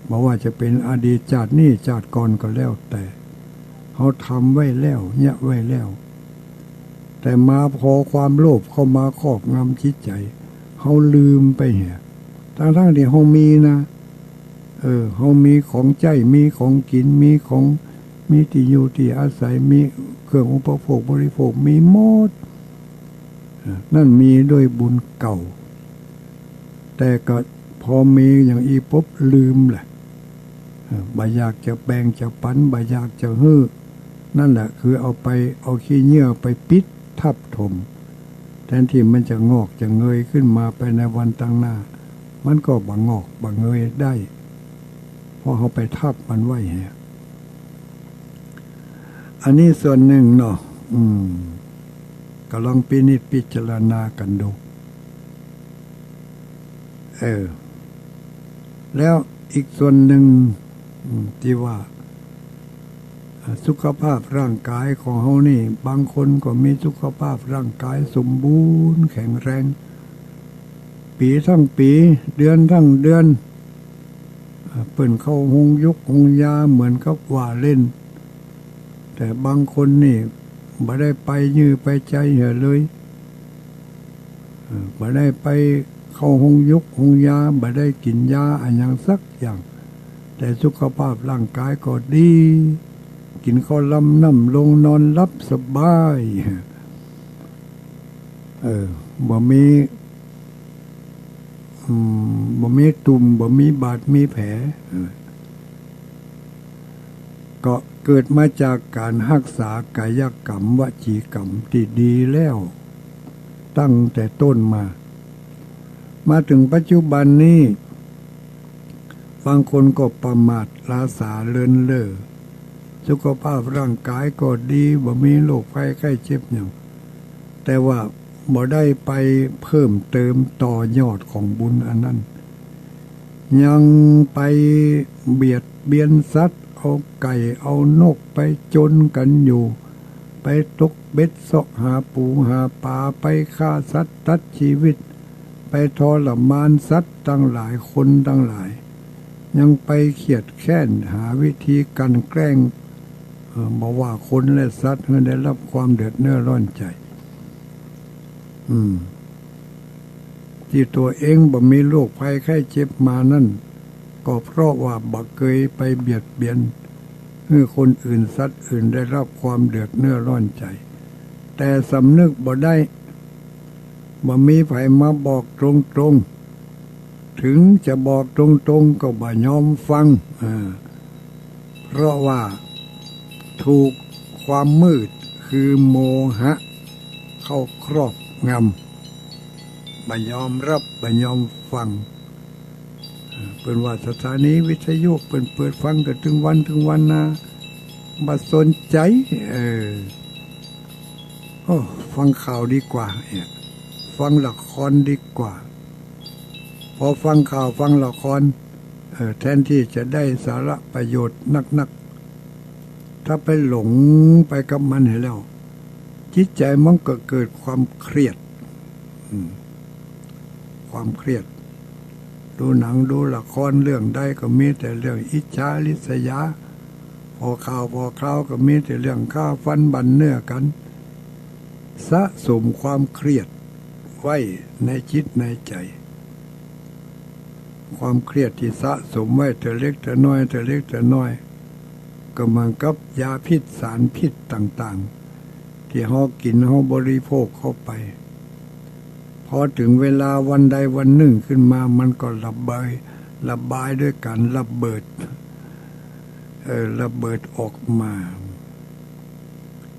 บ่ว่าจะเป๋นอดีตจาตินี้จาติก่อนก็แล้วแต่ เฮาทำไว้แล้ว เยียะไว้แล้ว แต่มาพอความโลภเข้ามาครอบงำจิตใจ๋ เฮาลืมไปเหีย ตังๆ ตี้เฮามีนะ เออ เฮามีของใจ๊ มีของกิ๋น มีของ มีตี้อยู่ตี้อาศัย มีเครื่องอุปโภคบริโภค มีหมด เออ นั่นมีด้วยบุญเก่า แต่ก็พอมีอย่างอี้ปุ๊บลืมแหละ เออ บ่อยากจะแบ่งจะปั๋น บ่อยากจะหื้อ นั่นแหละคือเอาไป เอาขี้เยื่อไปปิดทับถม แทนตี้มันจะงอกจะเงยขึ้นมาไปในวันตางหน้า มันก็บ่งอกบ่เงยได้ เพราะเฮาไปทับมันไว้เหีย อันนี้ส่วนนึ่งเนาะ อืม ก็ลองพินิจพิจารณากั๋นดู เออ แล้วอีกส่วนนึ่ง อืม ตี้ว่า อ่า สุขภาพร่างก๋ายของเฮานี่ บางคนก็มีสุขภาพร่างก๋ายสมบูรณ์แข็งแรง ปี๋ตึงปี๋ เดือนตึงเดือน อ่า เปิ้นเข้าโฮงยุกโฮงยาเหมือนกับว่าเล่น แต่บางคนนี่บ่ได้ไปยื่อไปใจ๋เหียเลย เอ่อ บ่ได้ไปเข้าโฮงยุกโฮงยา บ่ได้กิ๋นยาอะหยังสักอย่าง แต่สุขภาพร่างก๋ายก็ดี กิ๋นข้าวลำน้ำลง นอนหลับสบาย เออ บ่มี อืม บ่มีตุ่ม บ่มีบาด มีแผล เออ ก็ เกิดมาจากก๋านฮักษากายกรรมวจีกรรมตี้ดีแล้ว ตั้งแต่ต้นมา มาเถิงปัจจุบันนี้ บางคนก็ประมาทล้าสาเลินเล่อ สุขภาพร่างกายก็ดี บ่มีโรคภัยไข้เจ็บหยัง แต่ว่าบ่ได้ไปเพิ่มเติมต่อยอดของบุญอันนั้น ยังไปเบียดเบียนสัตว์ เอาไก่ เอานก ไปจนกั๋นอยู่ ไปตกเบ็ดเซาะหาปูหาป๋า ไปฆ่าสัตว์ตัดชีวิต ไปทรมานสัตว์ตังหลาย คนตังหลาย ยังไปเคียดแค้นหาวิธีกลั่นแกล้ง เอ่อ บ่ว่าคนและสัตว์ หื้อได้ฮับความเดือดเนื้อร้อนใจ๋ อืม ตี้ตั๋วเองบ่มีโรคภัยไข้เจ็บมานั้น ก็เพราะว่าบ่เกยไปเบียดเบียน หื้อคนอื่นสัตว์อื่นได้ฮับความเดือดเนื้อร้อนใจ๋ แต่สำนึกบ่ได้ บ่มีใผมาบอกตรงๆ เถิงจะบอกตรงๆ ก็บ่ยอมฟัง อ่า เพราะว่าถูกความมืดคือโมหะเข้าครอบงำ บ่ยอมฮับ บ่ยอมฟัง เอ่อ เปิ้นว่าสถานีวิทยุ เปิ้นเปิดฟังกั๋นตึงวันตึงวันนา บ่สนใจ๋ เออ โอ้ ฟังข่าวดีกว่า เนี่ย ฟังละครดีกว่า พอฟังข่าวฟังละคร เอ่อ แทนตี้จะได้สาระประโยชน์นักๆ ถ้าไปหลงไปกับมันเหียแล้ว จิตใจ๋มันก็เกิดความเครียด อืม ความเครียด ดูหนังดูละครเรื่องใดก็มีแต่เรื่องอิจฉาริษยา ผ่อข่าวผ่อคราวก็มีแต่เรื่องฆ่าฟันบั่นเนื้อกั๋น สะสมความเครียดไว้ในจิตในใจ๋ ความเครียดตี้สะสมไว้เตื้อเล็กเตื้อน้อย เตื้อเล็กเตื้อน้อย ก็เหมือนกับยาพิษสารพิษต่างๆ ตี้เฮากิ๋นเฮาบริโภคเข้าไป พอเถิงเวลาวันใดวันนึ่งขึ้นมา มันก็ระบาย ระบายด้วยก๋านระเบิด เอ่อ ระเบิดออกมา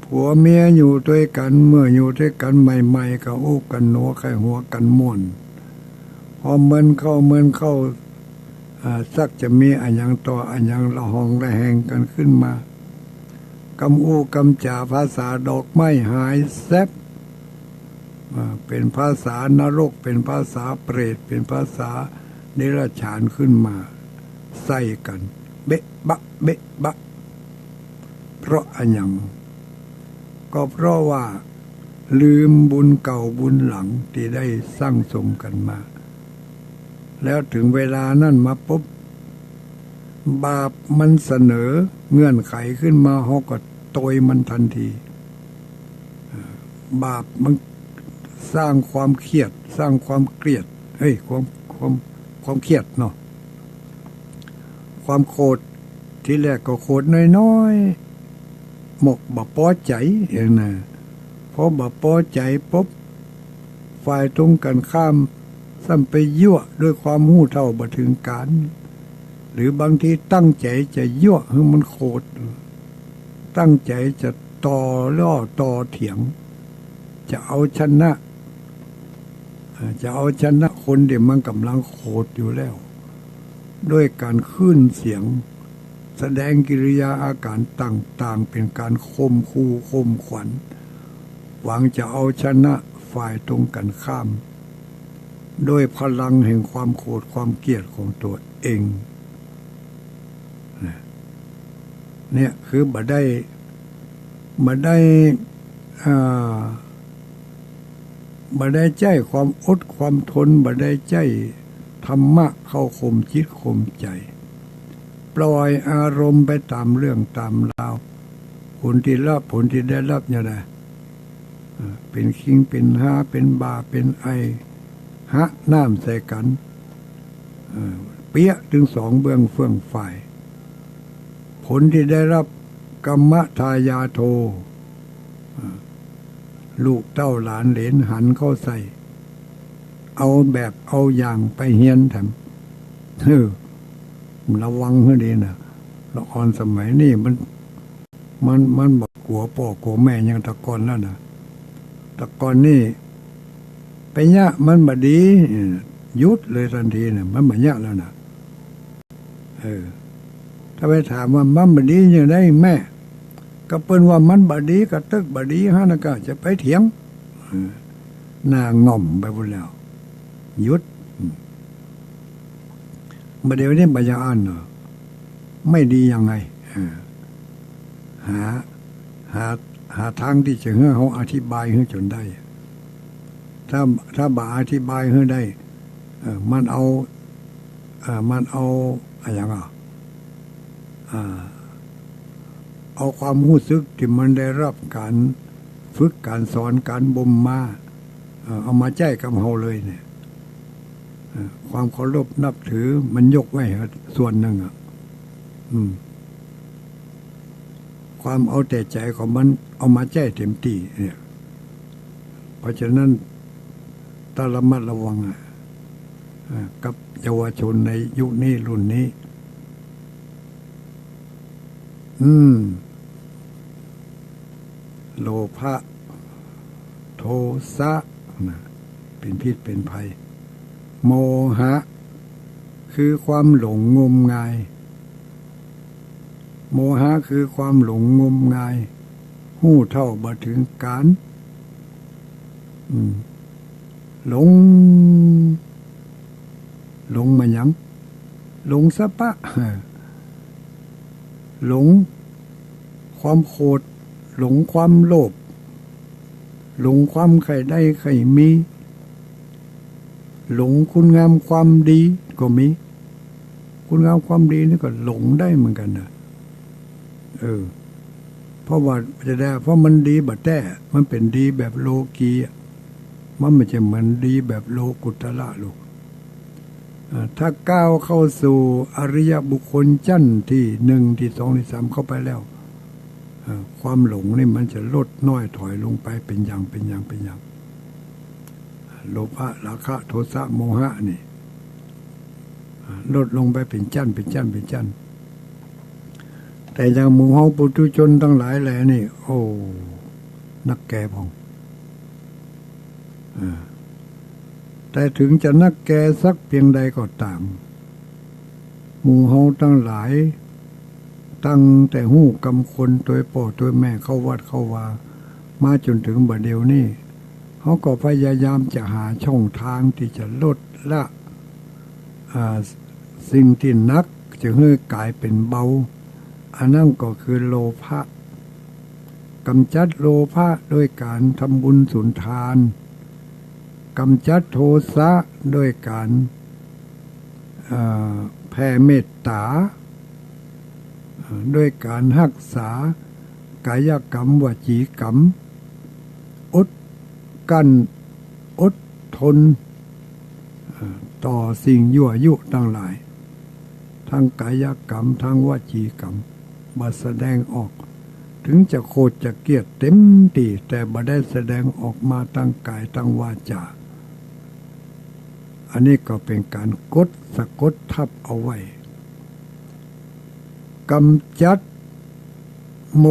ผัวเมียอยู่ตวยกั๋น เมื่ออยู่ตวยกั๋นใหม่ๆ ก็อู้กั๋นหนัวใค่หัวกั๋นม่วน พอเมินเข้าเมินเข้า อ่า สักจะมีอะหยังต่ออะหยังละหองละแหงกั๋นขึ้นมา กำอู้กำจ๋าภาษาดอกไม้หายแซบ อ่า เป๋นภาษานรก เป๋นภาษาเปรต เป๋นภาษาเดรัจฉานขึ้นมา ใส่กั๋น เบ๊ะบะ เบ๊ะบะ เพราะอะหยัง ก็เพราะว่าลืมบุญเก่าบุญหลังตี้ได้สั่งสมกั๋นมา แล้วเถิงเวลานั้นมาปุ๊บ บาปมันเสนอเงื่อนไขขึ้นมา เฮาก็ตวยมันตันที บาปมันสร้างความเครียด สร้างความเกลียด เฮ้ย ความ ความ ความเครียดเนาะ ความโขด ทีแรกก็โขดน้อยๆ หมกบ่ปอใจ๋เองนะ พอบ่ปอใจ๋ปุ๊บ ฝ่ายตรงกั๋นข้ามซ้ำไปยั่วด้วยความฮู้เท่าบ่เถิงก๋าล หรือบางทีตั้งใจ๋จะยั่วหื้อมันโขด ตั้งใจ๋จะต่อล้อต่อเถียง จะเอาชนะ อ่า จะเอาชนะคนตี้มันก่ำลังโขดอยู่แล้ว ด้วยก๋านขึ้นเสียง แสดงกิริยาอาก๋านต่างๆ เป๋นก๋านข่มขู่ข่มขวัญ หวังจะเอาชนะฝ่ายตรงกั๋นข้าม ด้วยพลังแห่งความโขดความเกลียดของตั๋วเอง นะ เนี่ยคือบ่ได้ บ่ได้ อ่า บ่ได้ใจ๊ความอดความทน บ่ได้ใจ๊ธรรมะเข้าข่มจิตข่มใจ๋ ปล่อยอารมณ์ไปต๋ามเรื่องต๋ามราว ผลตี้ฮับ ผลตี้ได้ฮับเนี่ยนะ เอ่อ เป๋นคิง เป๋นฮา เป๋นบ่า เป๋นไอ หะน้ำใส่กั๋น เอ่อ เปี้ยะตึงสองเบื้องเฟื่องฝ่าย ผลตี้ได้ฮับ กัมมะทายาโท เอ่อ ลูกเต้าหลานเหลนหันเข้าใส่ เอาแบบเอาอย่างไปเฮียนแถม เออ ระวังหื้อดีนะ ละครสมัยนี้มัน มัน มันบ่กั๋วป้อกั๋วแม่อย่างแต่ก่อนแล้วนะ แต่ก่อนนี่ไปเยียะมันบ่ดี เออ หยุดเลยตันทีเนี่ย มันบ่เยียะแล้วนะ เออ ถ้าไปถามว่ามันบ่ดีอย่างใดแม่ ก็เปิ้นว่ามันบ่ดี ก็ตึกบ่ดี หั้นน่ะก็จะไปเถียง เออ หน้าง่อมไปพู้นแล้ว หยุด อืม บ่าเดี่ยวนี้บ่าอย่างอั้นเนาะ ไม่ดียังไง เออ หา หา หาตางตี้จะหื้อเฮาอธิบายหื้อจ๋นได้ ถ้า ถ้าบ่าอธิบายหื้อได้ เออ มันเอา เออ มันเอา อะหยังอะ อ่า เอาความฮู้สึกตี้มันได้ฮับก๋านฝึกก๋านสอนก๋านบ่มมา เออ เอามาใจ๊กับเฮาเลยเนี่ย เออ ความเคารพนับถือมันยกไว้ส่วนนึ่งอะ อืม ความเอาแต่ใจ๋ของมันเอามาใจ๊เต๋มตี้เนี่ย เพราะฉะนั้นต้องระมัดระวังอะ เออ กับเยาวชนในยุคนี้รุ่นนี้ อืม โลภะ โทสะ นะ เป๋นพิษเป๋นภัย โมหะ คือความหลงงมงาย โมหะคือความหลงงมงาย ฮู้เท่าบ่เถิงก๋าน อืม หลง หลงมาหยัง หลงสะปะ หลงความโขด หลงความโลภ หลงความใค่ได้ใค่มี หลงคุณงามความดีก็มี คุณงามความดีนี่ก็หลงได้เหมือนกั๋นนะ เออ เพราะว่าจะได้ เพราะมันดีบ่แต๊ มันเป๋นดีแบบโลกีอะ มันบ่ใจ้เหมือนดีแบบโลกุตตระหรอก อ่า ถ้าก้าวเข้าสู่อริยบุคคลจั้นตี้นึ่ง ตี้สอง ตี้สามเข้าไปแล้ว อ่า ความหลงนี่มันจะลดน้อยถอยลงไปเป๋นอย่าง เป๋นอย่าง เป๋นอย่าง โลภะ ราคะ โทสะ โมหะนี่ อ่า ลดลงไปเป๋นจั้น เป๋นจั้น เป๋นจั้น แต่อย่างหมู่เฮาปุถุชนตังหลายแลนี่ โอ้ นักแก่พ่อง อ่า แต่เถิงจะนักแก่สักเปียงใดก็ต๋าม หมู่เฮาตังหลาย ตั้งแต่ฮู้กำคนตวยป้อตวยแม่เข้าวัดเข้าวา มาจ๋นเถิงบ่าเดี่ยวนี้ เฮาก็พยายามจะหาช่องตางตี้จะลดละ อ่า สิ่งตี้หนักจะหื้อก๋ายเป๋นเบา อันนั้นก็คือโลภะ ก๋ำจัดโลภะด้วยก๋านทำบุญสุนทาน ก๋ำจัดโทสะด้วยก๋าน เอ่อ แผ่เมตต๋า เอ่อ ด้วยก๋านฮักษากายกรรม วจีกรรม อดกลั้น อดทน เอ่อ ต่อสิ่งยั่วยุตังหลาย ตังกายกรรม ตังวจีกรรม บ่แสดงออก เถิงจะโขดจะเกลียดเต๋มตี้ แต่บ่ได้แสดงออกมาตังก๋ายตังวาจา อันนี้ก็เป๋นก๋านกดสะกดทับเอาไว้ ก๋ำจัดโม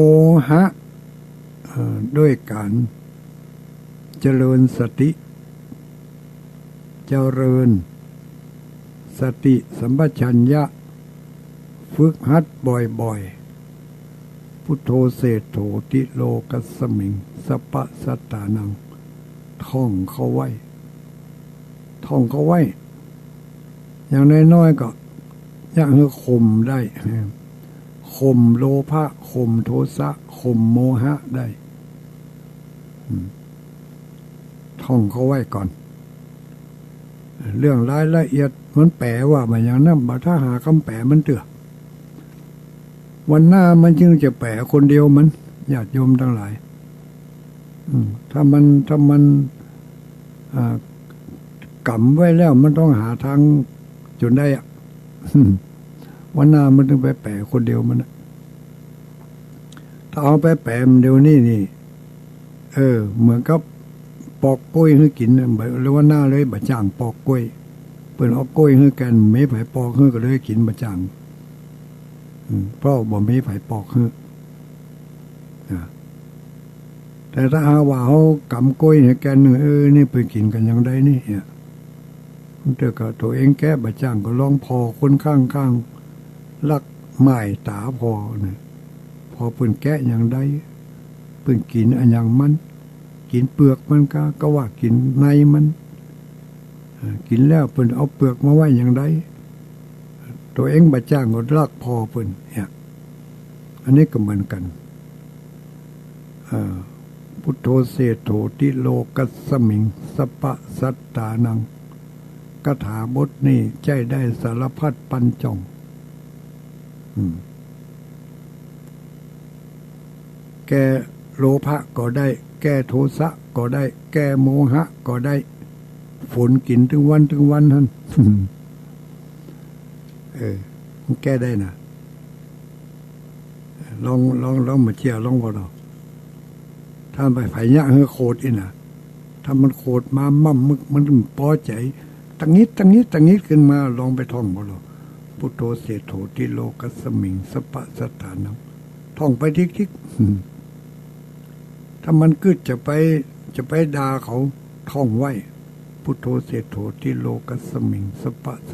หะ เอ่อ ด้วยก๋านเจริญสติ เจริญสติสัมปชัญญะ ฝึกหัดบ่อยๆ พุทโธเศรษฐโธติโลกัสสมิง สัพพะสัตตานัง ท่องเข้าไว้ ท่องเข้าไว้ อย่างน้อยๆ ก็อยากหื้อข่มได้ ข่มโลภะ ข่มโทสะ ข่มโมหะได้ อืม ท่องเข้าไว้ก่อน เรื่องรายละเอียดมันแป๋ว่ามาอย่างนั้น บ่ถ้าหากำแป๋มันเตื้อ วันหน้ามันจึงจะแป๋คนเดียวมัน ญาติโยมตังหลาย อืม ถ้ามัน ถ้ามัน อ่า ก๋ำไว้แล้วมันต้องหาตางจ๋นได้อะ วันหน้ามันต้องไปแป๋คนเดียวมันอะ ถ้าเอาไปแป๋มันเดี๋ยวนี้นี่ เออ เหมือนกับปอกกล้วยหื้อกิ๋นน่ะ บ่ หรือว่าหน้าเลยบ่จ้างปอกกล้วย เปิ้นเอากล้วยหื้อแก่น บ่มีใผปอกหื้อก็เลยกิ๋นบ่จ้าง อืม เพราะบ่มีใผปอกหื้อ นะ แต่ถ้าหากว่าเฮากำก๊วยหื้อแก่นหนึ่ง เออ นี่เปิ้นกิ๋นกั๋นอย่างใดนี่ เนี่ย มันเตื้อก็ตั๋วเองแกะบ่จ้างก็ลองผ่อคนข้างๆ ลักไม้ต๋าผ่อเนี่ย ผ่อเปิ้นแกะอย่างใด เปิ้นกิ๋นอะหยังมัน กิ๋นเปลือกมันกา ก็ว่ากิ๋นในมัน เอ่อ กิ๋นแล้วเปิ้นเอาเปลือกมาไว้อย่างใด ตั๋วเองบ่จ้างก็ลักผ่อเปิ้น เนี่ย อันนี้ก็เหมือนกั๋น เอ่อ พุทโธเศรษฐโถติโลกัสสมิง สัพพะสัตตานัง คาถาบทนี้ใจ๊ได้สารพัดปันจ่อง อืม แก้โลภะก็ได้ แก้โทสะก็ได้ แก้โมหะก็ได้ ฝนกิ๋นตึงวันตึงวันหั้น เออ มันแก้ได้นะ ลอง ลอง ลองบ่เจื้อ ลองบ่ลอง ถ้าไปไผเยียะหื้อโขดอี้นะ ถ้ามันโขดมาม่ำมึก มันบ่ปอใจ๋ ตังหงิด ตังหงิด ตังหงิดขึ้นมา ลองไปท่องบ่ลอง พุทโธเศรษฐโถติโลกัสสมิง สัพพะสัตตานัง ท่องไปทิกๆ ถ้ามันกึ๊ดจะไป จะไปด่าเขา ท่องไว้ พุทโธเศรษฐโถติโลกัสสมิง สัพพะสัต